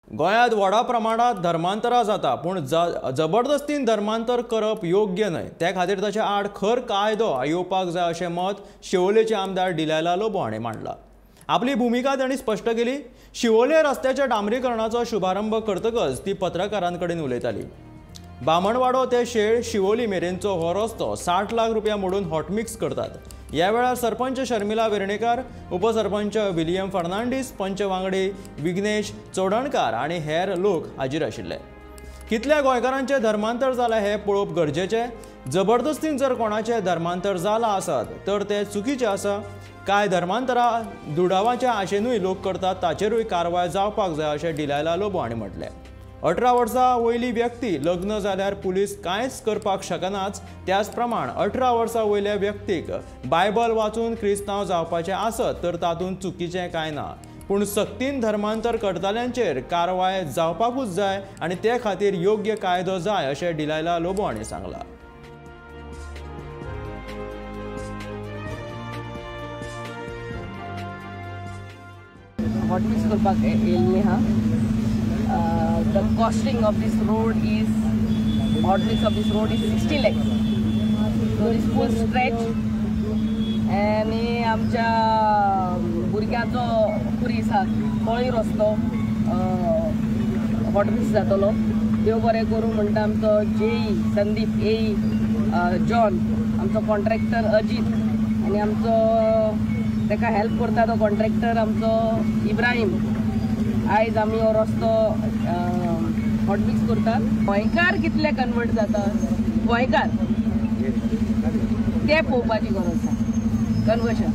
गोंयांत व्हडा प्रमाणात धर्मांतरां जाता, पूण जबरदस्तीन धर्मांतर करप योग्य न्हय. ते खातीर ताचे आड खर कायदो येवपाक जाय अशें मत शिवोलेचे आमदार डिलायला लोबो हांणी मांडलां. आपली भुमिका तांणी स्पश्ट केली. शिवोले रस्त्याच्या डांबरीकरणाचो शुभारंभ करतकच ती पत्रकारां कडेन उलयताली. बामणवाडो ते शेळ शिवोली मेरेनचो हो रस्तो 60 लाख रुपया मोडून हॉटमिक्स करतात. ह्या वेळार सरपंच शर्मिला वेर्णेकार, उपसरपंच विलियम फर्नांडीस, पंच वांगडी विघ्नेश चोडणकार आनी हेर लोक हाजीर आशिल्ले. कितल्या गोंयकारांचें धर्मांतर जालां हें पळोवप गरजेचें. जबरदस्तीन जर कोणाचें धर्मांतर जालां आसत तर तें चुकीचें आसा. कांय धर्मांतरां दुडावाच्या आशेनूय लोक करतात, ताचेरूय कारवाय जावपाक जाय अशें डिलायला लोबो हांणी म्हटलें. 18 वर्सां वयली व्यक्ती लग्न जाल्यार पुलीस कांयच करपाक शकनाच. त्याच प्रमाण 18 वर्सां वयल्या व्यक्तीक बायबल वाचून क्रिस्तांव जावपाचें आसत तर तातूंत चुकीचें कांय ना, पूण सक्तीन धर्मांतर करतल्यांचेर कारवाय जावपाकूच जाय आनी ते खातीर योग्य कायदो जाय अशें डिलायला लोबो हांणी सांगलां. हॉटमिक्स करपाक येयल्ली आहा. The costing of this road is, hot mix of this road is 60 lakhs. So this full stretch आनी आमच्या भुरग्यांचो खुरीस आहा तोय रस्तो हॉट मिक्स जातलो. देव बरें करूं म्हणटा आमचो जेई संदीप एई जॉन, आमचो कॉन्ट्रॅक्टर अजीत आनी आमचो ताका हेल्प करता तो कॉन्ट्रॅक्टर आमचो इब्राहीम. आयज आमी हो रस्तो हॉटमिक्स करतात. गोंयकार कितले कन्वर्ट जाता गोंयकार ते पळोवपाची गरज आसा. कन्वर्शन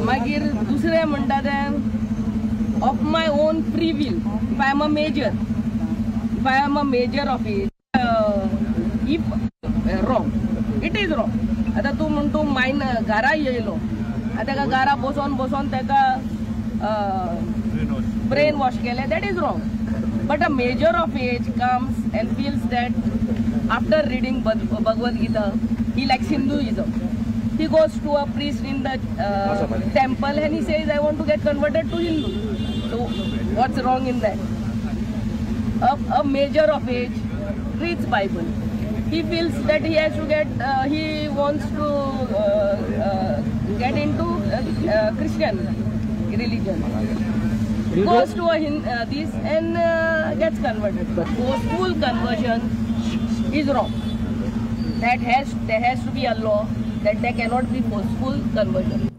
मागीर दुसरें म्हणटा तें of my own free will. If I am a major, if I am a major of age, if wrong, it is wrong. आतां तूं म्हण तूं मायन घरा येयलो, आतां ताका घरा बसोन बसोन ताका ब्रेन वॉश केलें, that is wrong. But a major of age comes and feels that after reading Bhagavad Gita he likes Hinduism. He goes to a priest in the temple and he says I want to get converted to Hindu. So what's wrong in that? A major of age reads Bible. He feels that he has to get, he wants to get into Christian religion. Goes to a this and gets converted. But forceful conversion is wrong. There has to be a law that there cannot be forceful conversion.